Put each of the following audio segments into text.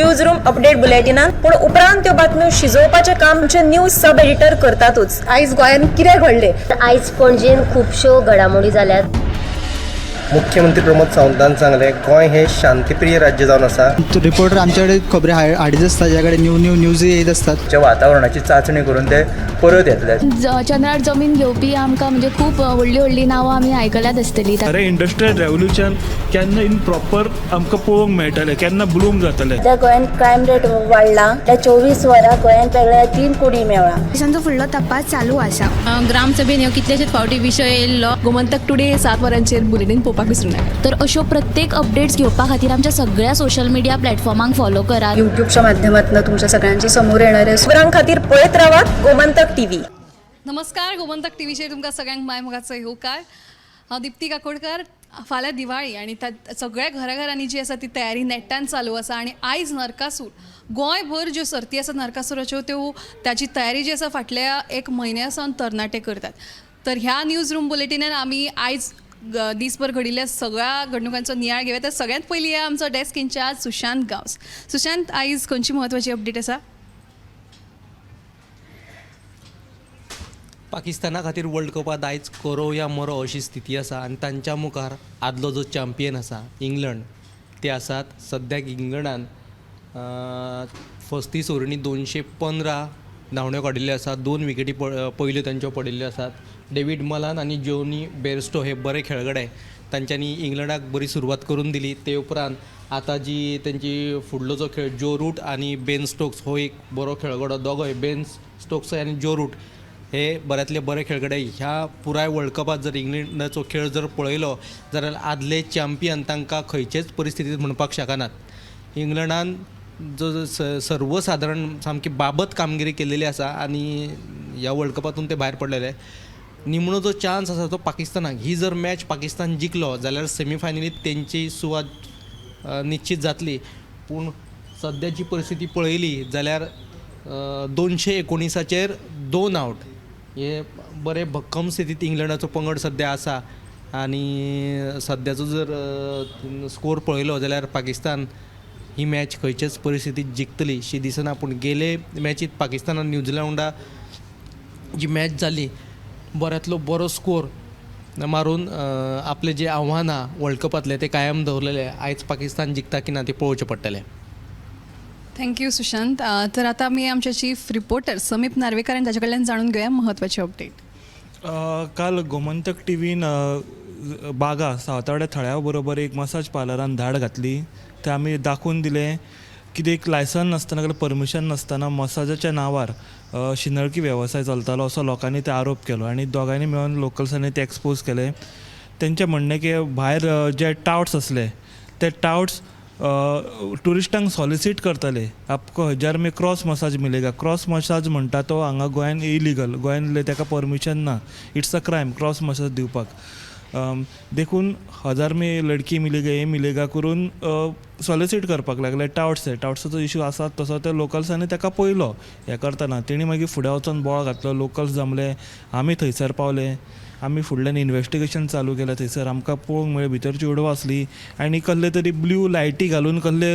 News room update बुलेटिनान, पूण उपरांत त्यो बातम्यो शिजोवपाचें काम आमचे न्यूज सब एडिटर करतातूच. आयज गोंयांत कितें घडलें? आयज पणजेन खुबश्यो घडामोडी जाल्यात. मुख्यमंत्री प्रमोद सावंतान सांगलें, गोंय हें शांतीप्रिय राज्य जावन आसा. रिपोर्टर आमच्याकडे खबरी हाडीत आसता, ज्या कडेन न्यू न्यू न्यूज येत आसतात. च्या वातावरणाची चांचणी करून ते परत येतले. चंद्रार जमीन घेवपी आमकां म्हणजे खूब व्हडलीं व्हडलीं नांवां आमी आयकल्यात आसतलीं. खरें इंडस्ट्रियल रेवोल्युशन केन्ना इन प्रॉपर आमकां पळोवंक मेळटलें, केन्ना ब्लूम जातलें? सध्या गोंयांत क्रायम रेट वाडला. त्या 24 वरां गोंयांत वेगळ्या तीन कुडी मेवळा. पोलिसांचो फुडलो तपास चालू आसा. ग्रामसभेन ह्यो कितलेशेच फावटी विशय येयल्लो. गोमंतक टुडे 7 वरांचेर बुलेटीन पळोवपाक विसरूं नाका. तर अश्यो प्रत्येक अपडेट्स घेवपा खातीर आमच्या सगळ्या सोशल मिडिया प्लॅटफॉर्मांक फॉलो करात. युट्यूबच्या माध्यमातून तुमच्या सगळ्यांच्या समोर येणार आहे. खबरां खातीर पळयत रावात गोमंतक टीव्ही. नमस्कार, गोमंतक टीव्हीचेर तुमकां सगळ्यांक माय मोगाचो येवकार. हांव दिप्ती काकोडकर. फाल्यां दिवाळी आनी सगळ्या घराघरांनी जी आसा ती तयारी नेटान चालू आसा आनी आयज नरकासूर, गोंयभर ज्यो सर्ती आसा नरकासुराच्यो त्यो ताची तयारी जी आसा फाटल्या एक म्हयन्या सावन तरणाटे करतात. तर ह्या न्यूज रूम बुलेटिनान आमी आयज दीसभर घडिल्ल्या सगळ्या घडणुकांचो नियाळ घेवया. तर सगळ्यांत पयलीं आमचो डेस्क इन्चार्ज सुशांत गांवस. सुशांत, आयज खंयची म्हत्वाची अपडेट आसा? पाकिस्ताना खातीर वर्ल्ड कपांत आयज करो या मरो अशी स्थिती आसा आनी तांच्या मुखार आदलो जो चॅम्पियन आसा इंग्लंड ते आसात. सद्याक इंग्लंडान 35 ओवरींनी 215 धांवड्यो काडिल्ल्यो आसात. दोन विकेटी पयल्यो तांच्यो पडिल्ल्यो आसात. डेवीड मलान आनी जोनी बेरस्टो हे बरे खेळगडे, तांच्यांनी इंग्लंडाक बरी सुरवात करून दिली. ते उपरांत आतां जी तेंची फुडलो जो खेळ, जो रूट आनी बेन स्टोक्स हो एक बरो खेळगडो, दोगोय बेन स्टोक्स आनी जो रूट हे बऱ्यांतले बरे खेळगडे. ह्या पुराय वर्ल्ड कपांत जर इंग्लंडाचो खेळ जर पळयलो जाल्यार आदले चॅम्पियन तांकां खंयचेच परिस्थितींत म्हणपाक शकनात. इंग्लंडान जो सर्वसादारण सामकी बाबत कामगिरी केलेली आसा आनी ह्या वर्ल्ड कपांतून ते भायर पडलेले. निमणो जो चान्स आसा तो पाकिस्तानाक. ही जर मॅच पाकिस्तान जिखलो जाल्यार सेमीफायनलीत तेंची सुवात निश्चीत जातली. पूण सद्याची परिस्थिती पळयली जाल्यार 219चेर 2 आवट हे बरे भक्कम स्थितींत इंग्लंडाचो पंगड सद्या आसा आनी सद्याचो जर स्कोर पळयलो जाल्यार पाकिस्तान ही मॅच खंयचेच परिस्थितीत जिखतली शी दिसना. पूण गेले मॅचीत पाकिस्तानान न्युझिलंडा जी मॅच जाली, बऱ्यांतलो बरो स्कोर मारून आपलें जें आव्हान आहा वर्ल्ड कपांतलें तें कायम दवरलेलें. आयज पाकिस्तान जिखता की ना तें पळोवचें पडटलें. Thank you Sushant. तर आता आमी आमचे चीफ रिपोर्टर समीप नार्वेकर आनी ताच्या कडल्यान जाणून घेवया म्हत्वाचे अपडेट. काल गोमंतक टिवीन बागा सावतावड्या थळ्या बरोबर एक मसाज पार्लरान धाड घातली. ते आमी दाखोवन दिलें कितें एक लायसन नासतना किंवा परमिशन नासतना मसाजाच्या नांवार शिंदळकी वेवसाय चलतालो असो लोकांनी ते आरोप केलो आनी दोगांयनी मेळून लोकल्सांनी ते एक्सपोज केले. तेंचें म्हणणें की भायर जे टावट्स आसले ते टावट्स ट्युरिस्टांक सॉलिसीट करताले, आपको हजार में क्रॉस मसाज मिलेगा. क्रॉस मसाज म्हणटा तो हांगा गोंयान इलिगल, गोंयान ताका परमिशन ना. It's a crime cross massage दिवपाक. देखून हजार में लडकी मिलेगा, हे मिलेगा करून सॉलिसीट करपाक लागले टावट्स. टावट्साचो इशू आसा तसो ते लोकल्सांनी ताका पळयलो हें करतना. तेणी मागीर फुडें वचोन बोवाळ घातलो, लोकल्स जमले, आमी थंयसर पावले. आमी फुडल्यान इन्वेस्टिगेशन चालू केलें. थंयसर आमकां पळोवंक मेळ्ळें भितर चेडवां आसलीं आनी कसले तरी ब्लू लायटी घालून कसले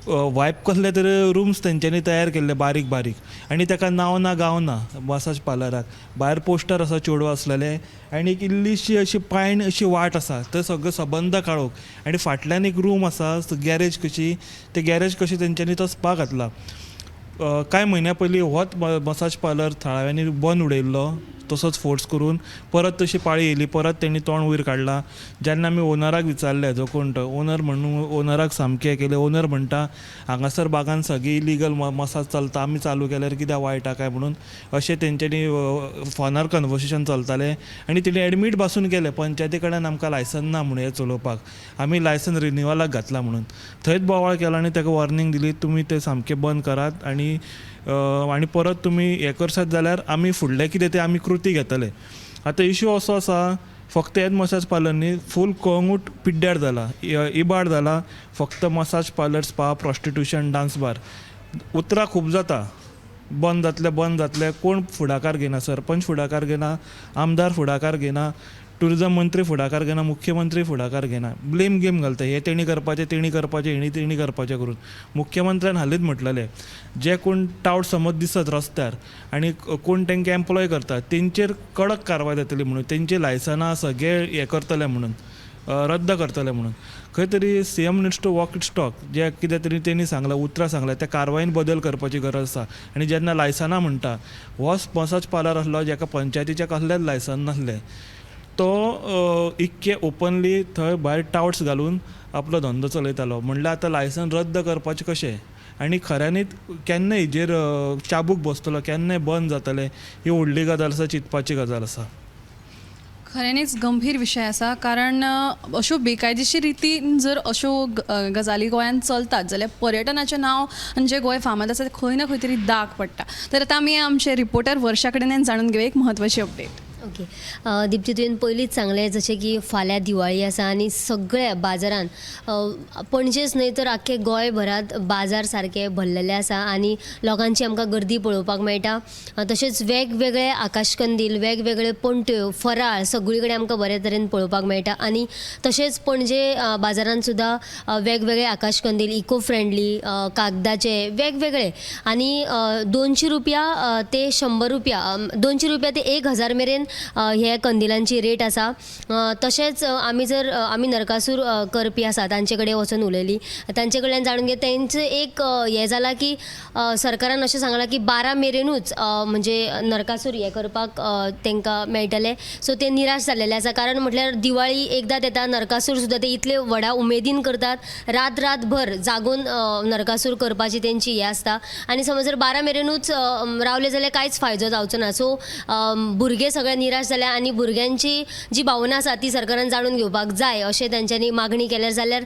वायप कसले तरी रुम्स तेंच्यांनी तयार केल्ले बारीक बारीक आनी ताका नांव ना गांव ना मसाज पार्लराक. भायर पोस्टर आसा चेडवां आसलेलें आनी एक इल्लीशी अशी पायण अशी वाट आसा, थंय सगळें सबंद काळोख आनी फाटल्यान एक रूम आसा गॅरेज कशी, ते गॅरेज कशी तेंच्यांनी तो स्पा घातला. कांय म्हयन्या पयलीं होच मसाज पार्लर थळाव्यांनी बंद उडयल्लो तसोच फोर्स करून. परत तशी पाळी येयली, परत तेणी तोंड वयर काडलां. जेन्ना आमी ओनराक विचारलें, जो कोण तो ओनर म्हणून, ओनराक सामकें हें केलें. ओनर म्हणटा हांगासर बागान सगळी इलिगल मसाज चलता, आमी चालू केल्यार कित्याक वायट आहा काय म्हणून अशें तेंच्यांनी फोनार कन्वर्सेशन चलतालें आनी तेणी एडमीट बासून केलें पंचायती कडेन आमकां लायसन ना म्हणून हें चलोवपाक, आमी लायसन रिनिवलाक घातलां म्हणून. थंयच बोवाळ केलो आनी ताका वॉर्निंग दिली, तुमी तें सामकें बंद करात आनी आनी परत तुमी हें करशात जाल्यार आमी फुडलें कितें तें आमी कृती घेतले. आतां इशू असो आसा, फक्त हेच मसाज पार्लर न्ही, फूल कळंगूट पिड्ड्यार जाला, इबाड जाला. फक्त massage parlour, spa, prostitution, dance bar. उतरां खूब जाता, बंद जातलें, बंद जातलें, कोण फुडाकार घेना, सरपंच फुडाकार घेना, आमदार फुडाकार घेना. ट्युरिजम मंत्री फुडाकार घेना, मुख्यमंत्री फुडाकार घेना, ब्लेम गेम घालता, हे तेणी करपाचें, तेणी करपाचें, हेणी तेणी करपाचें करून. मुख्यमंत्र्यान हालींच म्हटलेलें, जे कोण टावट समज दिसत रस्त्यार आनी कोण तांकां एम्प्लॉय करता तेंचेर कडक कारवाय जातली म्हणून, तेंची लायसनां सगळे हें करतले म्हणून, रद्द करतले म्हणून. खंय तरी CM needs to walk its talk. जे कितें तरी तेणी सांगलां, उतरां सांगलां, त्या कारवायेन बदल करपाची गरज आसा. आनी जेन्ना लायसनां म्हणटा, हो मसाज पार्लर आसलो जेका पंचायतीचें कसलेंच लायसन नासलें, तो इतके ओपनली थंय भायर टावट्स घालून आपलो धंदो चलयतालो. म्हणल्यार आतां लायसन रद्द करपाचें कशें? आनी खऱ्यांनीच केन्ना हेजेर चाबूक बसतलो, केन्ना बंद जातलें, ही व्हडली गजाल आसा, चिंतपाची गजाल आसा. खऱ्यांनीच गंभीर विशय आसा, कारण अश्यो बेकायदेशीर रितीन जर अश्यो गजाली गोंयांत चलतात जाल्यार पर्यटनाचें नांव आनी जें गोंय फामाद आसा तें खंय ना खंय तरी दाग पडटा. तर आतां आमी आमचे रिपोर्टर वर्षा कडेन जाणून घेवया एक म्हत्वाची अपडेट. ओके दिप्ती, तुवें पयलींच सांगलें जशें की फाल्यां दिवाळी आसा आनी सगळ्या बाजारान, पणजेच न्हय तर आख्खे गोंयभरांत बाजार सारके भरलेले आसा आनी लोकांची आमकां गर्दी पळोवपाक मेळटा. तशेंच वेगवेगळे आकाशकंदील, वेगवेगळे पणट्यो, फराळ सगळी कडेन आमकां बरे तरेन पळोवपाक मेळटा. आनी तशेंच पणजे बाजारान सुद्दां वेगवेगळे आकाशकंदील, इको फ्रेंडली, कागदाचे वेगवेगळे, आनी 200 रुपया ते 100 रुपया, 200 रुपया ते 1000 मेरेन हे कंदिलांची रेट आसा. तशेंच आमी जर आमी नरकासूर करपी आसा तांचे कडेन वचून उलयली, तांचे कडल्यान जाणून घेत तेंचें एक हें जालां की सरकारान अशें सांगलां की 12 मेरेनूच म्हणजे नरकासूर हें करपाक तांकां मेळटलें. सो ते निराश जाल्लेले आसा, कारण म्हटल्यार दिवाळी एकदां येता, नरकासूर सुद्दां ते इतले व्हडा उमेदीन करतात, रात रातभर जागून नरकासूर करपाची तेंची हें आसता. आनी समज जर 12 मेरेनूच रावले जाल्यार कांयच फायदो जावचो ना. सो भुरगे सगळे निराश जाल्या आनी भुरग्यांची जी भावना आसा ती सरकारान जाणून घेवपाक जाय अशें तेंच्यांनी मागणी केल्यार. जाल्यार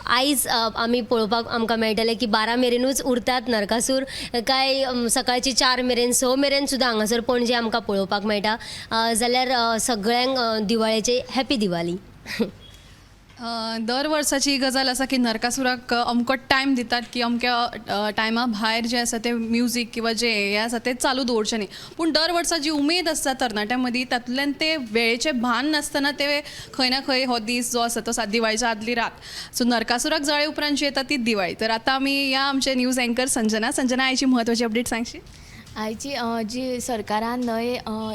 आयज आमी पळोवपाक आमकां मेळटलें की 12 मेरेनूच उरतात नरकासूर, काय सकाळची 4 मेरेन, 6 मेरेन सुद्दां हांगासर पणजे आमकां पळोवपाक मेळटा. जाल्यार सगळ्यांक दिवाळेचे हॅपी दिवाळी. दर वर्साची ही गजाल आसा की नरकासुराक अमको टायम दितात की अमक्या टायमा भायर जें आसा तें म्युजीक किंवा जें हें आसा तें चालू दवरचें न्ही. पूण दर वर्सा जी उमेद आसता तरणाट्यां मदीं तातूंतल्यान ते वेळेचें भान नासतना ते खंय ना खंय हो दीस जो आसा तो दिवाळीच्या आदली रात, सो नरकासुराक जळ्ळे उपरांत जी येता ती दिवाळी. तर आतां आमी या आमचे न्यूज एंकर संजना. संजना, आयची म्हत्वाची अपडेट सांगशी? आयची जी सरकारान न्हय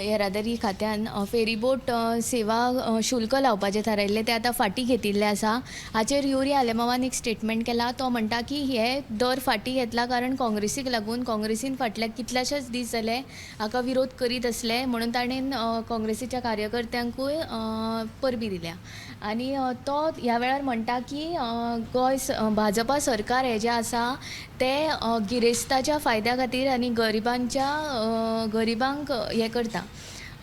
येरादारी खात्यान फेरीबोट सेवा शुल्क लावपाचें थारायिल्लें तें आतां फाटीं घेतिल्लें आसा. हाचेर युरी आलेमावान एक स्टेटमेंट केला, तो म्हणटा की हे दर फाटीं घेतला कारण काँग्रेसीक लागून, काँग्रेसीन फाटल्या कितल्याशेच दीस जाले हाका विरोध करीत आसले म्हणून ताणें काँग्रेसीच्या कार्यकर्त्यांकूय परबी दिल्या. आनी तो ह्या वेळार म्हणटा की गोंय भाजपा सरकार हें जें आसा तें गिरेस्ताच्या फायद्या खातीर आनी गरिबांक हें करता,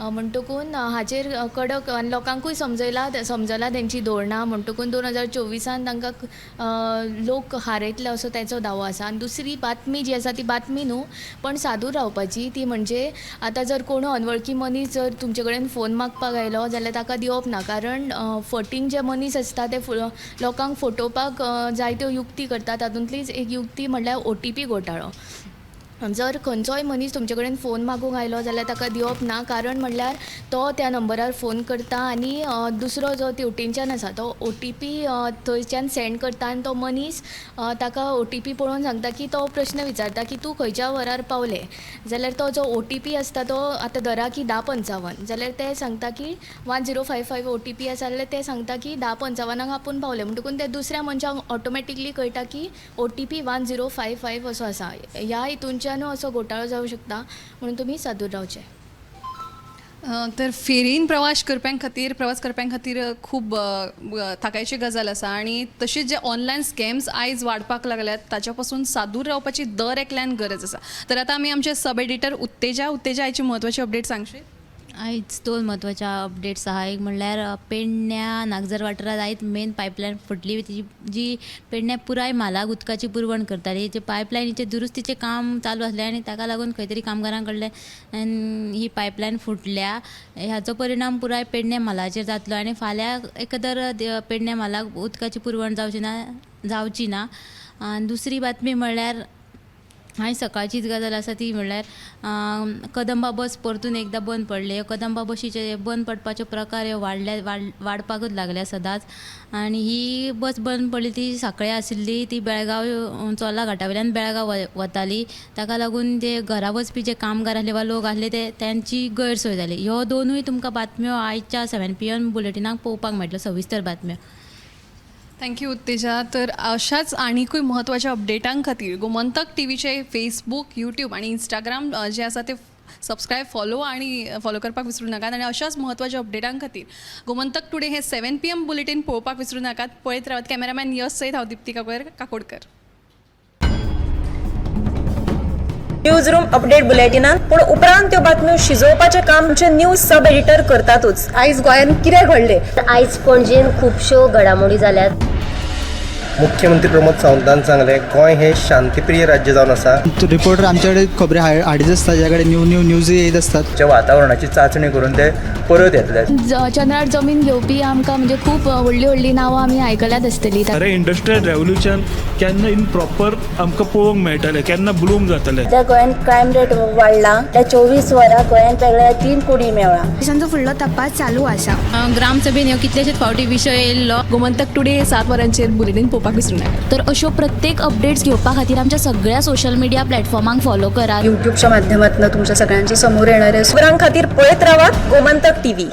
म्हणटकून हाचेर कडक आनी लोकांकूय समजलां तेंची धोरणां, म्हणटकून 2024 तांकां लोक हारयतले असो तेचो दावो आसा. आनी दुसरी बातमी जी आसा ती बातमी न्हू पण सादूर रावपाची, ती म्हणजे आतां जर कोण अनवळखी मनीस जर तुमचे कडेन फोन मागपाक आयलो जाल्यार ताका दिवप ना, कारण फटींग जे मनीस आसता ते लोकांक फटोवपाक जायत्यो युक्ती करतात. तातूंतलीच एक युक्ती म्हणल्यार OTP घोटाळो. जर खंयचोय मनीस तुमचे कडेन फोन मागूंक आयलो जाल्यार ताका दिवप ना, कारण म्हणल्यार तो त्या नंबरार फोन करता आनी दुसरो जो तेवटेनच्यान आसा तो OTP थंयच्यान सेंड करता आनी तो मनीस ताका OTP पळोवन सांगता की तो प्रश्न विचारता की तूं खंयच्या वरार पावले, जाल्यार तो जो OTP आसता तो आतां धरा की 10:55, जाल्यार ते सांगता की 1055 OTP आसा जाल्यार ते सांगता की 10:55 आपूण पावले, म्हणटकून ते दुसऱ्या मनशाक ऑटोमॅटिकली कळटा की OTP 1055 असो आसा. ह्या हितूनच्यान असो घोटाळो जावं शकता, म्हणून तुमी सादूर रावचे. तर फेरीन प्रवास करप्यां खातीर खूब थाकायची गजाल आसा आनी तशीच जे ऑनलायन स्कॅम्स आयज वाडपाक लागल्यात ताच्या पासून सादूर रावपाची दर एकल्यान गरज आसा. तर आतां आमी आमचे सब एडिटर उत्तेजा आयची म्हत्वाची अपडेट सांगशी? आयज 2 म्हत्वाचे अपडेट्स आहा. एक म्हणल्यार पेडण्या नागझर वाठारांत आयज मेन पायपलायन फुटली, ती जी पेडण्या पुराय म्हालाक उदकाची पुरवण करताली ते पायपलायनीचे दुरुस्तीचें काम चालू आसलें आनी ताका लागून खंय तरी कामगारां कडल्यान ही पायपलायन फुटल्या. हाचो परिणाम पुराय पेडण्या म्हालाचेर जातलो आनी फाल्यां एकदर पेडण्या म्हालाक उदकाची पुरवण जावची ना. आनी दुसरी बातमी म्हणल्यार आनी सकाळचीच गजाल आसा ती म्हणल्यार कदंबा बस परतून एकदां बंद पडली. कदंबा बशीचे बंद पडपाचे प्रकार हे वाडल्या वाडपाकूच लागल्या सदांच. आनी ही बस बंद पडली ती सांखळे आशिल्ली, ती बेळगांव चोर्ला घाटा वयल्यान बेळगांव वताली. ताका लागून ते घरा वचपी जे कामगार आसले वा लोक आसले ते तांची गैरसोय जाली. ह्यो दोनूय तुमकां बातम्यो आयच्या 7 PM बुलेटिनाक पळोवपाक मेळटल्यो, सविस्तर बातम्यो. Thank you Utteja. तर अशाच आनिकूय म्हत्वाच्या अपडेटां खातीर गोमंतक टीव्हीचे फेसबूक, यूट्यूब आनी इंस्टाग्राम जे आसा ते सबस्क्रायब, फॉलो आनी फॉलो करपाक विसरूं नाकात. आनी अशाच म्हत्वाच्या अपडेटां खातीर गोमंतक टुडे हे 7 PM bulletin पळोवपाक विसरूं नाकात. पळयत रावात. कॅमेरामॅन यश सयत हांव Dipti Kakodkar. News room update बुलेटिनान पूण उपरांत त्यो बातम्यो शिजोवपाचें काम आमचे न्यूज सब एडिटर करतातूच. आयज गोंयांत कितें घडलें, आयज पणजेन खुबश्यो घडामोडी जाल्यात. मुख्यमंत्री प्रमोद सावंतान सांगलें, गोंय हें शांतीप्रिय राज्य जावन आसा. रिपोर्टर आमच्याकडे खबरी हाडीत आसता, ज्या कडेन न्यू न्यू न्यूज येत आसतात. वातावरणाची चांचणी करून ते परत येतले. चंद्रार जमीन घेवपी आमकां म्हणजे खूब व्हडलीं व्हडलीं नांवां आमी आयकल्यात आसतलीं. खरें इंडस्ट्रियल रेवोल्युशन केन्ना इन प्रॉपर आमकां पळोवंक मेळटलें, केन्ना ब्लूम जातलें. सध्या गोंयांत क्रायम रेट वाडला. त्या 24 वरां गोंयांत वेगळ्या 3 कुडी मेळ्ळा. तांचो फुडलो तपास चालू आसा. ग्रामसभेन ह्यो कितलेशेच फावटी विशय येयल्लो. गोमंतक टुडे 7 वरांचेर बुलेटीन पळोवपाक विसरूं नाकात. तर अश्यो प्रत्येक अपडेट्स घेवपा खातीर आमच्या सगळ्या सोशल मिडिया प्लॅटफॉर्मांक फॉलो करात. यूट्यूबच्या माध्यमातून तुमच्या सगळ्यांच्या समोर येणार आहे. खबरां खातीर पळयत रावात गोमंतक टीव्ही.